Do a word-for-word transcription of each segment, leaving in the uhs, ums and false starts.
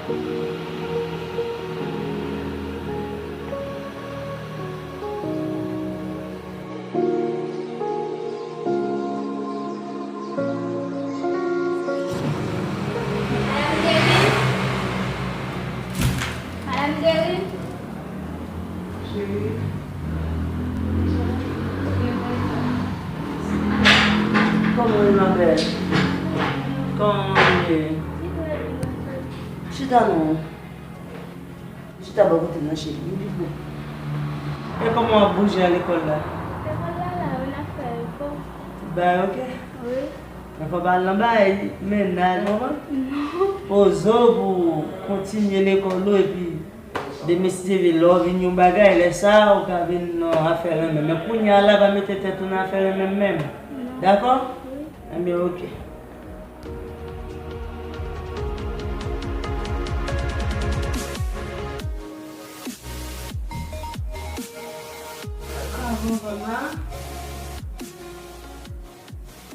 Madanm Guerine? Madanm Guerine? Cheri. Kòman w ye, ma belle? Kòman w ye? Chita non. Chita bò kote m nan, cheri, vin pi pre. E kòman w ap bouje a lekòl la? Lekòl la la wi, n ap fè efò. Tout bagay oke? Wi. Men fò w pa al nan bagay mennaj, ou konprann? Non. Poze w pou w kontinye lekòl ou, epi demen si Dye vle, lè w vin yon bagay, lè sa a, ou ka vin nan afè renmen. Men kounye a la, pa mete tèt ou nan afè renmen menm. Non. Dakò? Wi. Enben, oke. Kòman, mama?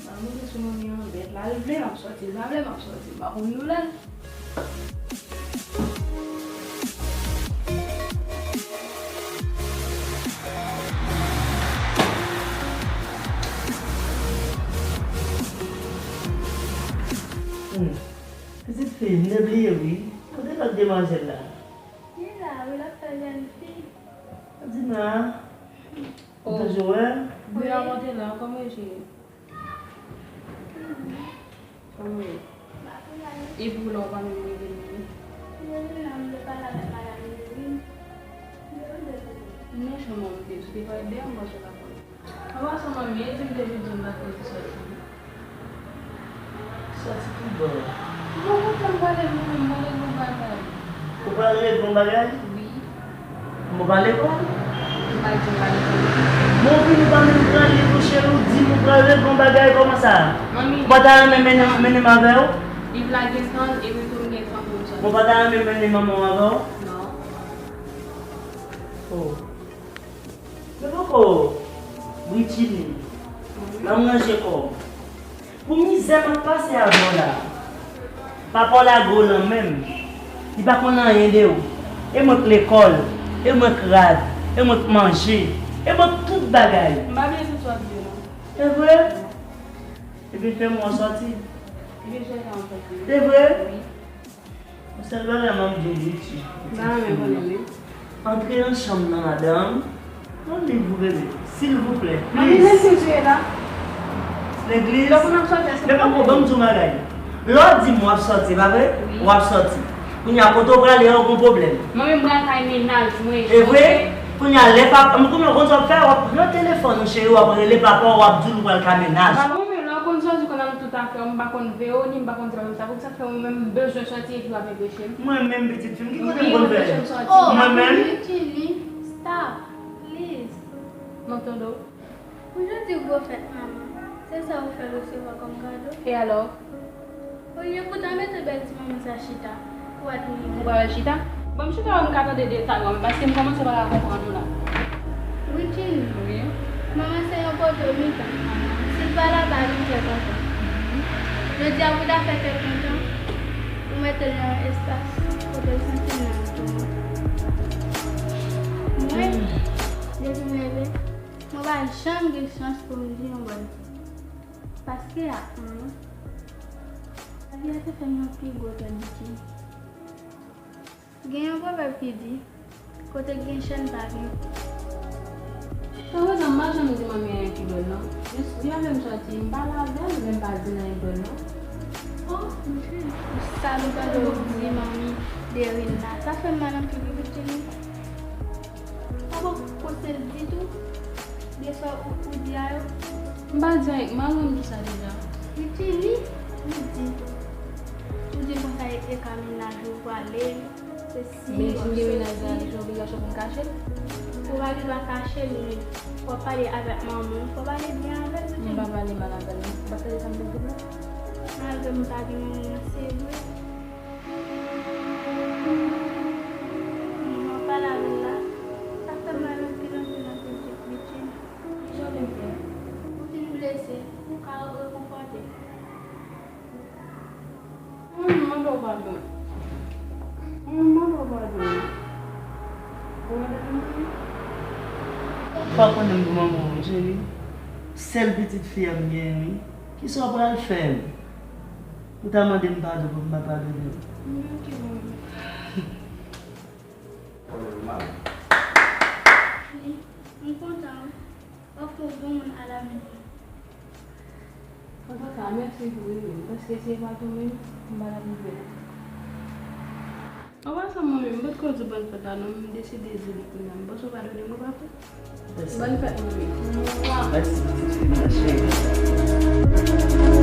Mwen monte sou manmi an bèt la. L vle m ap sòti, l pa vle m ap sòti. M pa konn nou la. Hmm. Pitit fi, m te bliye wi. Kote lòt demwazèl la? Li la wi, l ap fè jèn fi. Adina, ou toujou wè? Wi, a monte la, kòman w ye, cheri? Kòman w ye? E pou la, ou pa menm rive non. M rive la, m vle pale avèk madanm Guerine. M vle pale avèk li. Non, manmi, ou te, ou te pale dèyè m, m panse w t ap pale. An pasan, manmi, e di m te vin di w m pa t poze sòti. Sòti ki bò? Ou pa konn sa m pral regle, mwen, mwen regle yon bagay. Ou pral regle yon bagay? Wi. Mwen pa lekòl? M pa di m pa lekòl. Mwen vin ou pa menm pran liv ou cheri, ou di m ou pral regle yon bagay kòman sa? Manmi. Ou pa ta renmen mennen, mennen m avè w? Liv la gen tan l, epi tou m gen tan pou m sòti. Mwen pa ta renmen mennen manman w avè w? Non. Oh. Men poko, Britchini, nan ranje kò w. Pou mizè m ap pase avè w la, papa w lage w nan men m. Li pa konn anyen de w. E mwen k lekòl, e mwen k rad, e mwen k manje, e mwen k tout bagay. M pa bliye tout sa w ap di yo, non. E vre? Epi fè mwen sòti. Epi fè mwen sòti. E vre? Wi. Yon sèl bagay m ap di w, Britchi. M pa renmen konnen, men. Antre nan chanm nan, madanm. Yon liv pou bebe. Silvouplè, please. Manmi, legliz ou ye la? Legliz? Lè w konn ap sòti, èske... Men poko, ban m di w yon bagay. Lè w di m w ap sòti, pa vre? Wi. W ap sòti. Kounye a, kote w prale a, w gon pwoblèm. Mwen menm, m pral kay mennaj mwen. E vre? Kounye a, lè papa, m konnen w konn sa w ap fè, w ap pran telefòn ou, cheri, w ap rele papa w, w ap di l ou pral kay mennaj. Papa, men lè w konn sòti, konn al tout afè w, m pa konn veye w, ni m pa konn di w sa, poukisa fè mwen menm m bezwen sòti epi w ap anpeche m? Mwen menm, pitit fi m, ki kote m konn fè? Mwen menm? Britchini, stop, please. M ap tande w. Pou jodi gwo fèt manman, se sa ou fè l resevwa kòm kado? E alò? Olye pou ta mete bèl ti manman sa chita, pou admire l. Ou pa wè l chita? Ban m chita wè m ka tande deta nou an, paske m kòmanse pa ka konprann ou la. Britchini. Wi. Manman se yon poto mitan. Si l pa la, ba li trè kontan. Jodi a pou ta fè kè l kontan, ou mete l nan yon espas kote l santi l nan yon toumant. Mwen, depi m leve, mwen pa janm gen chans pou m di yon bòn fèt. Paske ak manman, lavi a te fè m yon pi gwo tèt bouke. Gen yon pwovèb ki di, kote k gen chèn pa gen kou. Tanpri, m pa janm di manmi anyen ki bèl non. Jis li avè m sòti, m pale avè l, men m pa di l anyen ki bèl non. Oh, monchè, sa m tande w di manmi Derine la, sa fè m mal anpil wi, Britchini. Sa poko konseye l ditou de sa ou, ou di a yo? M pa di anyen, m al wè m di sa deja. Britchini, ou di, ou di konsa e, e ka mennaj ou pwale, se si. Men si m gen mennaj la, se obligasyon pou m kache l? Ou pa gen dwa kache l, men w ap pale avèk manman w, fò w pale byen avè l, Britchini. M pa pale mal avè l non. Ou pa tande sa m te di w la? Malgre m pa gen manman, se vre. Mwen pale avè l la, sa fè m mal anpil, anpil, anpil, Britchini. Kijan w te fè? Ou fin blese, ou ka rekonfòte. Mwen, m mande w padon. Mwen pa padone. Ou pa padone m? Ou pa konnen m pou manman w, wi, cheri? Sèl pitit fi a m genyen, wi. Kisa w pral fè m? Ou ta mande m padon pou m pa padone w? Mwen ki bon. Wi, m kontan, wi. W ap fè yon bon moun alavenir. Antouka, mèsi pou rele m, paske si se pa t ou menm, m pa t ap rive la. An pasan, mwen menm, m pa t ko di bòn fèt la non, m deside di li kounye a. M panse w padone m, wi, papa. Bòn fèt, mwen menm. Mèsi, pitit fi m nan, cheri.